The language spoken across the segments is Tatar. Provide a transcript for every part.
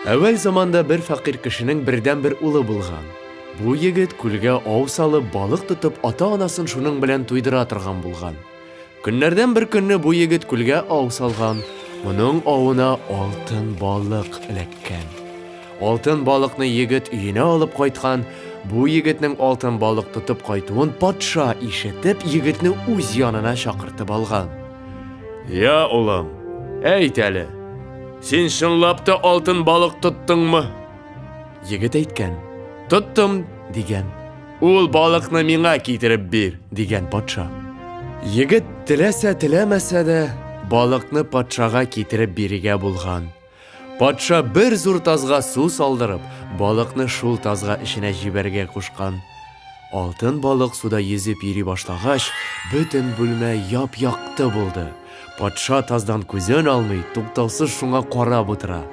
Әүвәл заманда бер фәкыйрь кешенең бердәнбер улы булган. Бу егет күлгә ау салып, балык тотып, ата-анасын шуның белән туйдыра торган булган. Көннәрдән бер көнне бу егет күлгә ау салган. Моның авына алтын балык эләккән. Алтын балыкны егет өенә алып кайткан. Бу егетнең алтын балык тотып кайтуын патша ишетеп, егетне үз янына чакыртып алган. Я, улым, әйт әле, син чынлап та алтын балык тоттыңмы? Егет әйткән. Тоттым, дигән. Ул балыкны миңа китереп бир, дигән патша. Егет теләсә теләмәсә дә, балыкны патшага китереп бирергә булган. Патша бер зур тазга су салдырып, балыкны шул тазга эченә җибәрергә кушкан. Алтын балык суда йөзеп йөри башлагач, бөтен бүлмә яп-якты булды. Патша таздан күзен алмый, туктаусыз шуңа карап утыра.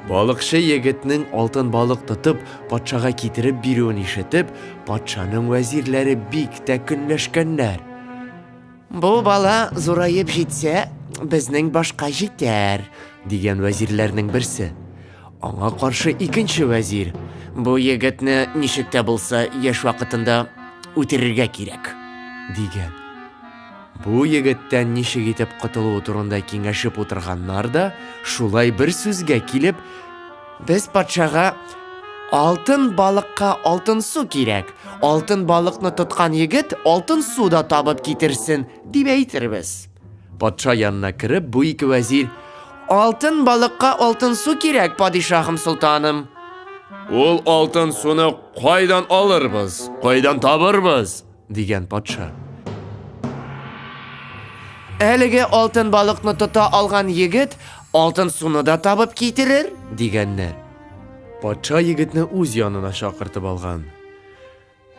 Балыкчы егетнең алтын балык тотып, патшага китереп бирүен ишетеп, патшаның вәзирләре бик тә көнләшкәннәр. Бу бала зураеп җитсә, безнең башка җитәр, дигән вәзирләрнең берсе. Аңа каршы икенче вәзир, Бу егетне ничек тә булса яшь вакытында үтерергә кирәк, дигән. Бу егеттән ничек итеп котылу турында киңәшеп утырганнар да, шулай бер сүзгә килеп, Без патшага алтын балыкка алтын су кирәк. Алтын балыкны тоткан егет алтын су да табып китерсен, дип әйтербез. Патша янына кереп, бу ике вәзир, Алтын балыкка алтын су кирәк, падишаһым солтаным. Ул алтын суны кайдан алырбыз, кайдан табырбыз? Дигән патша. Әлеге алтын балыкны тота алган егет алтын суны да табып китерер, дигәннәр. Патша егетне үз янына чакыртып алган.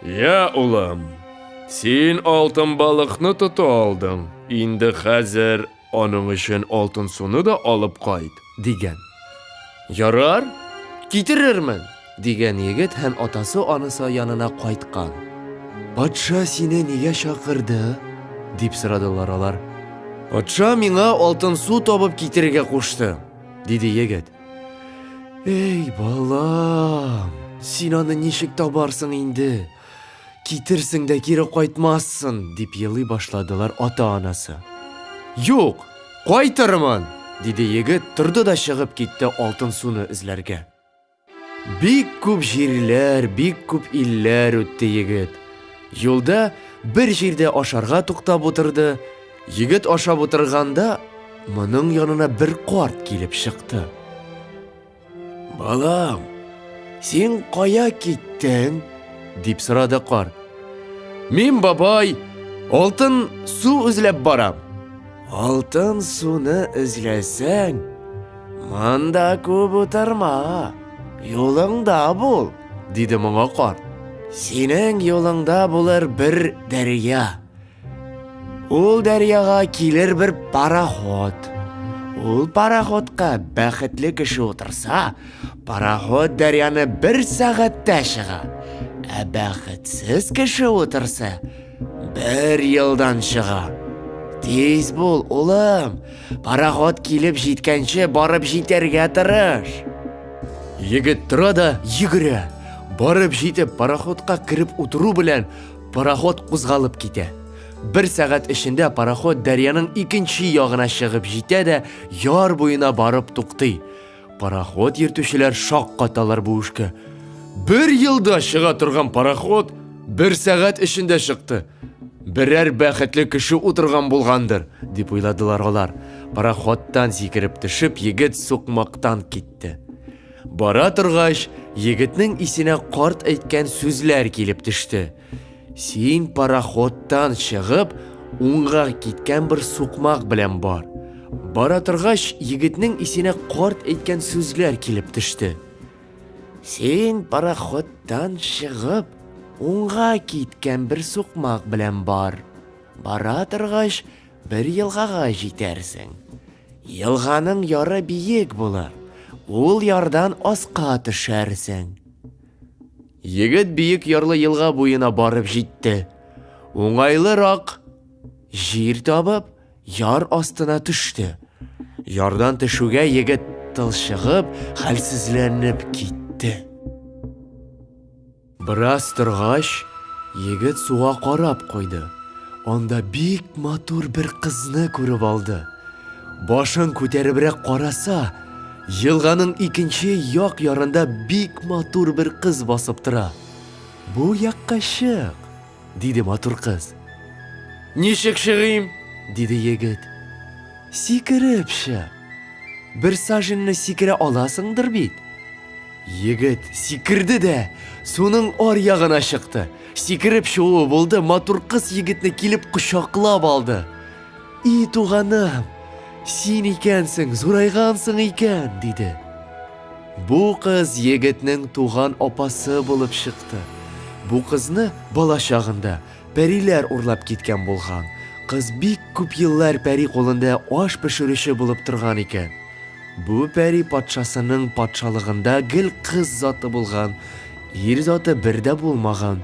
Я, улым, син алтын балыкны тота алдың. Инде хәзер аның өчен алтын суны да алып кайт, дигән. Ярар, китерермен, дигән егет һәм атасы анысы янына кайткан. Патша сине нигә чакырды? дип сорадылар алар. Патша миңа алтын су табып китерергә кушты, диде егет. Эй, балам, син аны ничек табарсың инде? Китерсең дә кире кайтмассың, дип елый башладылар ата-анасы. Юк, кайтырмын, диде егет, торды да чыгып китте алтын суны эзләргә. Бик күп җирләр, бик күп илләр үтте егет. Юлда бер җирдә ашарга туктап утырды. Егет ашап утырганда, моның янына бер карт килеп чыкты. Балам, син кая киттең? дип сорады карт. Мин, бабай, алтын су эзләп барам. Алтын суны эзләсәң, монда күп утырма, юлыңда бул, диде моңа карт. Синең юлыңда булыр бер дәрья. Ул дәрьяга килер бер пароход. Ул пароходка бәхетле кеше утырса, пароход дәрьяны бер сәгатьтә чыга. Ә бәхетсез кеше утырса, бер елдан чыга. Тиз бул, улым. Пароход килеп җиткәнче барып җитәргә тырыш. Егет тора да йөгерә. Барып җитеп, пароходка кереп утыру белән Пароход кузгалып китә. Бер сәгать эчендә пароход дәрьяның икенче ягына чыгып җитә дә яр буена барып туктый. Пароход йөртүчеләр шак каталар бу эшкә. Бер елда чыга торган пароход бер сәгать эчендә чыкты. Берәр бәхетле кеше утырган булгандыр, дип уйладылар алар. Пароходтан сикереп төшеп, егет сукмактан китте. Бара торгач, егетнең исенә карт әйткән сүзләр килеп төште. Син пароходтан чыгып, уңга киткән бер сукмак белән бар. Бара торгач, егетнең исенә карт әйткән сүзләр килеп төште. Син пароходтан чыгып, уңга киткән бер сукмак белән бар. Бара торгач, бер елгага җитәрсең. Елганың яры биек булыр, ул ярдан аска төшәрсең. Егет биек ярлы елга буена барып җитте. Уңайлырак җир табып, яр астына төште. Ярдан төшүгә егет талчыгып, хәлсезләнеп китте. Бераз торгач, егет суга карап куйды. Анда бик матур бер кызны күреп алды. Башын күтәребрәк караса, елганың икенче як ярында бик матур бер кыз басып тора. Бу якка чык, диде матур кыз. Ничек чыгыйм? диде егет. Сикереп чык. Бер саженны сикерә аласыңдыр бит. Егет сикерде дә, суның ар ягына чыкты. Сикереп чыгуы булды, матур кыз егетне килеп кочаклап алды. И, туганым, син икәнсең, зурайгансың икән, диде. Бу кыз егетнең туган апасы булып чыкты. Бу кызны бала чагында пәриләр урлап киткән булган. Кыз бик күп еллар пәри кулында аш пешерүче булып торган икән. Бу пәри патшасының патшалыгында гел кыз заты булган, ир заты бер дә булмаган.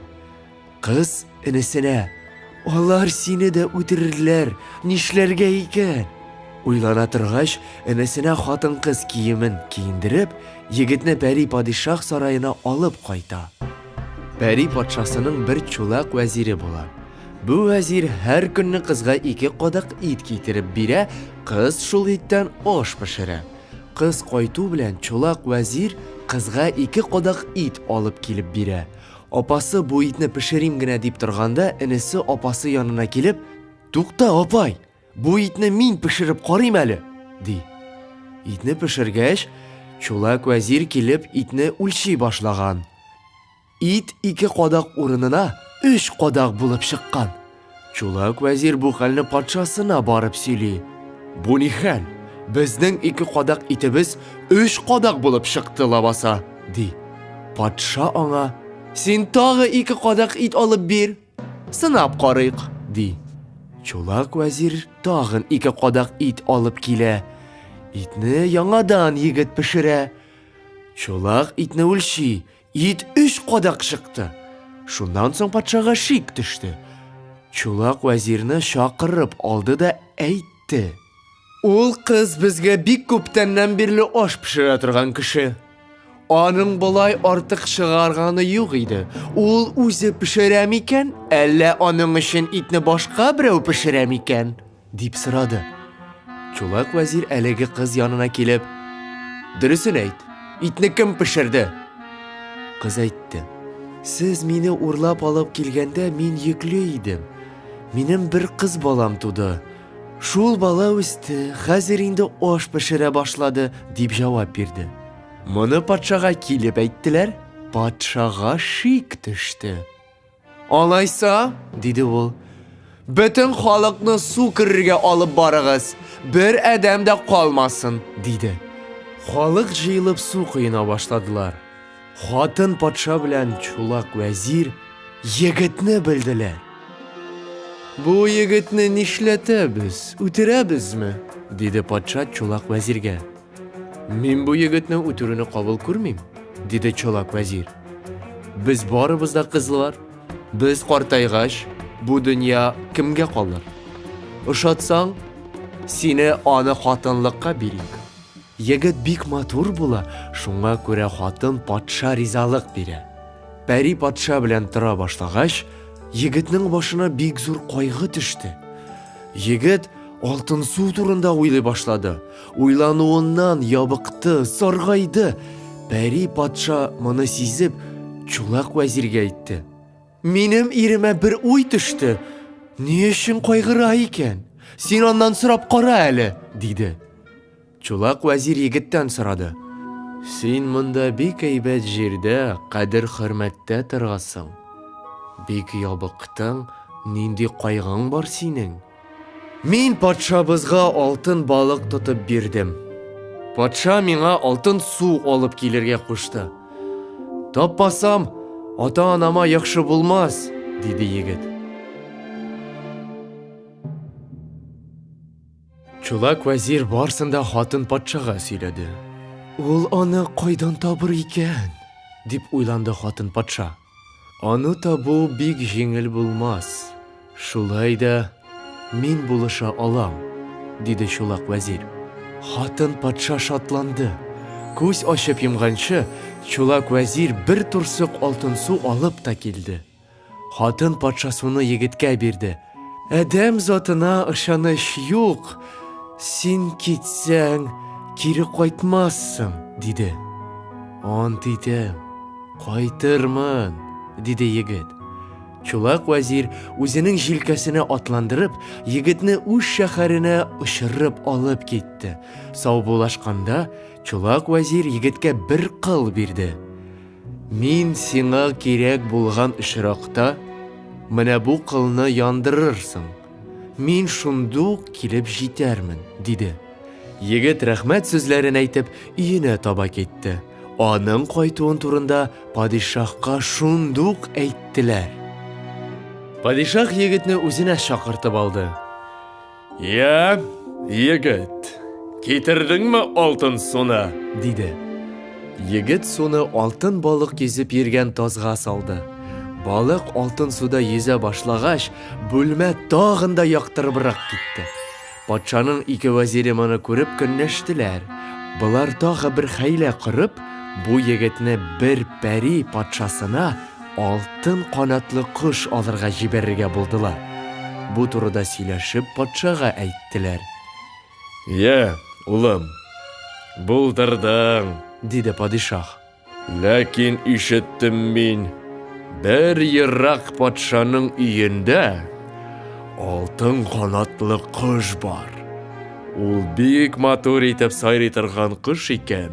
Кыз энесенә, Алар сине дә үтерерләр, нишләргә икән? Уйлана торгач, энесенә хатын-кыз киемен киендереп, егетне пәри падишаһ сараена алып кайта. Пәри патшасының бер чулак вәзире була. Бу вәзир һәр көнне кызга ике кадак ит китереп бирә, кыз шул иттән аш пешерә. Кыз кайту белән чулак вәзир кызга ике кадак ит алып килеп бирә. Апасы бу итне пешерим генә дип торганда, энесе апасы янына килеп, Тукта, апай, бу итне мин пешереп карыйм әле, ди. Итне пешергәч, чулак вәзир килеп итне үлчи башлаган. Ит ике кадак урынына өч кадак булып чыккан. Чулак вәзир бу хәлне патшасына барып сөйли. Бу ни хәл? Безнең ике кадак итебез өч кадак булып чыкты лабаса, ди. Патша аңа, Син тагы ике кадак ит алып бир, сынап карыйк, ди. Чулак вәзир тагын ике кадак ит алып килә. Итне яңадан егет пешерә. Чулак итне үлчи, Ит өч кадак чыкты. Шуннан соң патшага шик төште. Чулак вәзирне чакырып алды да әйтте. Ул кыз безгә бик күптәннән бирле аш пешерә торган кеше. Аның болай артык чыгарганы юк иде. Ул үзе пешерә микән, әллә аның өчен итне башка берәү пешерә микән? Дип сорады. Чулак вәзир әлеге кыз янына килеп, Дөресен әйт, итне кем пешерде? Кыз әйтте. Сез мине урлап алып килгәндә мин йөкле идем. Минем бер кыз балам туды. Шул бала үсте, хәзер инде аш пешерә башлады, дип җавап бирде. Моны патшага килеп әйттеләр, патшага шик төште. Алайса, диде ул, бөтен халыкны су керергә алып барыгыз, бер адәм дә калмасын, диде. Халык җыелып су коена башладылар. Хатын патша белән чулак вәзир егетне белделәр. Бу егетне нишләтәбез, үтерәбезме? диде патша чулак вәзиргә. Мин бу егетне үтерүне кабул күрмим, диде чолак вәзир. Без барыбыз да кызлар. Без картайгач, бу дөнья кемгә калыр? Ошатсаң, сине аны хатынлыкка бирик. Егет бик матур була, шуңа күрә хатын патша ризалык бирә. Пәри патша белән тора башлагач, егетнең башына бик зур кайгы төште. Егет алтын су турында уйлый башлады. Уйлануыннан ябыкты, саргайды. Пәри патша моны сизеп, Чулак вәзиргә әйтте. Минем иремә бер уй төште. Ни өчен кайгыра икән? Син аннан сорап кара әле, диде. Чулак вәзир егеттән сорады. Син монда бик әйбәт җирдә, кадер-хөрмәттә торасың. Бик ябыктың, нинди кайгың бар синең? Мин патшабызга алтын балык тотып бирдем. Патша миңа алтын су алып килергә кушты. Таппасам, ата-анама яхшы булмас, диде егет. Чулак вәзир барсын да хатын патшага сөйләде. Ул аны кайдан табыр икән? дип уйланды хатын патша. Аны табу бик җиңел булмас. Шулай да мин булыша алам, диде Чулак вәзир. Хатын патша шатланды. Күз ачып йомганчы, Чулак вәзир бер турсык алтын су алып та килде. Хатын патша суны егеткә бирде. Адәм затына ышаныч юк, син китсәң, кире кайтмассың, диде. Ант итәм, кайтырмын, диде егет. Чулак вәзир үзенең җилкәсенә атландырып, егетне үз шәһәренә очырып алып китте. Саубуллашканда, Чулак вәзир егеткә бер кыл бирде. Мин сиңа кирәк булган очракта, менә бу кылны яндырырсың. Мин шундук килеп җитәрмен, диде. Егет рәхмәт сүзләрен әйтеп, өенә таба китте. Аның кайтуын турында падишаһка шундук әйттеләр. Падишаһ егетне үзенә чакыртып алды. Я, егет, китердеңме алтын суны? диде. Егет суны алтын балык йөзеп йөргән тазга салды. Балык алтын суда йөзә башлагач, бүлмә тагын да яктырыбрак китте. Патшаның ике вәзире моны күреп көнләштеләр. Болар тагы бер хәйлә корып, бу егетне бер пәри патшасына алтын канатлы кош алырга җибәрергә булдылар. Бу турыда сөйләшеп патшага әйттеләр. Йә, улым, булдырдың, диде падишаһ. Ләкин ишеттем мин, бер ерак патшаның өендә алтын канатлы кош бар. Ул бик матур итеп сайрый торган кош икән.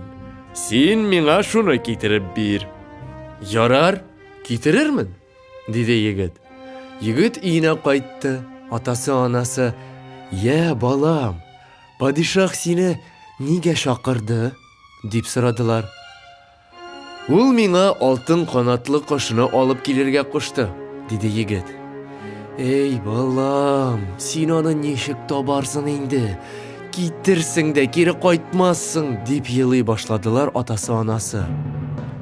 Син миңа шуны китереп бир. Ярар, китерермен, диде егет. Егет өенә кайтты. Атасы-анасы, "Йә, балам, Падишаһ сине нигә чакырды? дип сорадылар. Ул миңа алтын канатлы кошны алып килергә кушты, диде егет. Эй, балам, син аны ничек табарсың инде? Китерсең дә кире кайтмассың, дип елый башладылар атасы-анасы.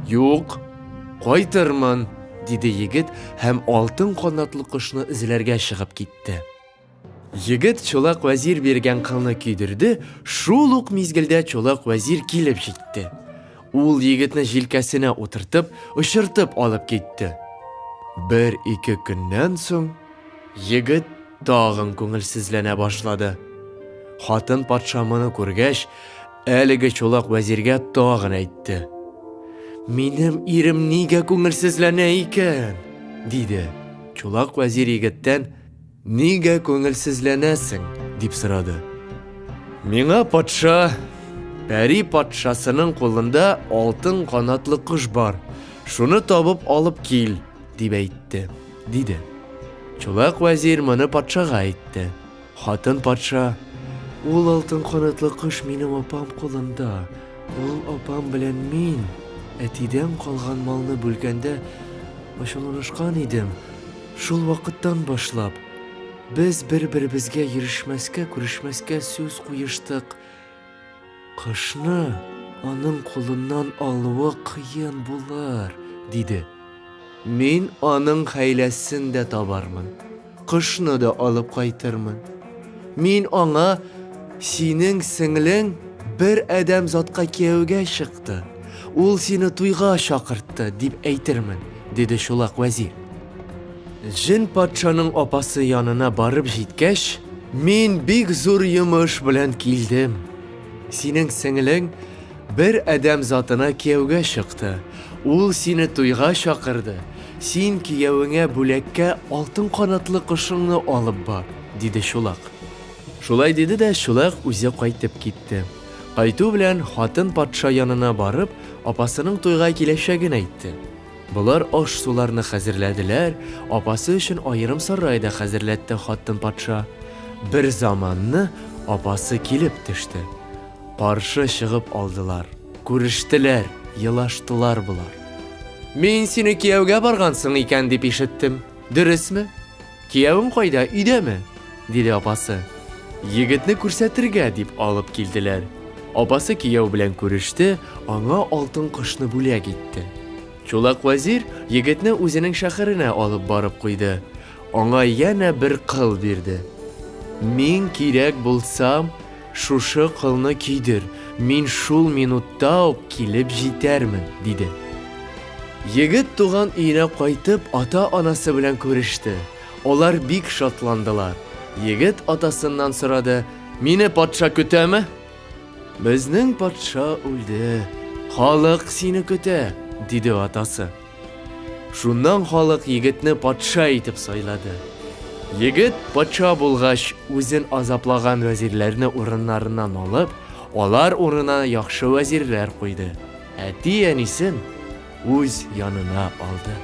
Юк, кайтырмын, диде егет һәм алтын канатлы кошны эзләргә чыгып китте. Егет Чолак вәзир биргән кылны көйдерде, шул ук мизгелдә Чолак вәзир килеп җитте. Ул егетне җилкәсенә утыртып, очыртып алып китте. Бер-ике көннән соң егет тагын күңелсезләнә башлады. Хатын патша моны күргәч, әлеге Чолак вәзиргә тагын әйтте. Минем ирем нигә күңелсезләнә икән? диде. Чолак вәзир егеттән Нигә күңелсезләнәсең? дип сорады. Миңа патша, пәри патшасының кулында алтын канатлы кош бар. Шуны табып алып кил, дип әйтте, диде. Чулак вәзир моны патшага әйтте. Хатын патша, ул алтын канатлы кош минем апам кулында. Ул апам белән мин әтидән калган малны бүлгәндә ачуланышкан идем. Шул вакыттан башлап, без бер-беребезгә йөрешмәскә, күрешмәскә сүз куештык. Кышны аның кулыннан алуы кыен булыр, диде. Мин аның хәйләсен дә табармын, кошны да алып кайтырмын. Мин аңа синең сеңлең бер адәм затка кияүгә чыкты, ул сине туйга чакыртты, дип әйтермен, диде Чулак вәзир. Җен патшаның апасы янына барып җиткәч, мин бик зур йомыш белән килдем. Синең сеңлең бер адәм затына кияүгә чыкты. Ул сине туйга чакырды. Син киявеңә бүләккә алтын канатлы кошыңны алып бар, диде Чулак. Шулай диде дә Чулак үзе кайтып китте. Кайту белән хатын патша янына барып, апасының туйга киләчәген әйтте. Болар аш-суларны хәзерләделәр, апасы өчен аерым сарай да хәзерләтте хатын патша. Бер заманны апасы килеп төште. Каршы чыгып алдылар, күрештеләр, елаштылар болар. Мин сине кияүгә баргансың икән дип ишеттем. Дөресме? Киявең кайда, өйдәме? диде апасы. Егетне күрсәтергә дип алып килделәр. Апасы кияү белән күреште, аңа алтын кошны бүләк итте. Чулак вәзир егетне үзенең шәһәренә алып барып куйды. Аңа янә бер кыл бирде. Мин кирәк булсам, Шушы кылны кидер, мин шул минутта ук килеп җитәрмен, диде. Егет туган өенә кайтып, ата-анасы белән күреште. Алар бик шатландылар. Егет атасыннан сорады, Мине патша көтәме? Безнең патша үлде, халык сине көтә, диде атасы. Шуннан халык егетне патша итеп сайлады. Егет патша булгач, үзен азаплаган вәзирләрне урыннарыннан алып, алар урынына яхшы вәзирләр куйды. Әти-әнисен үз янына алды.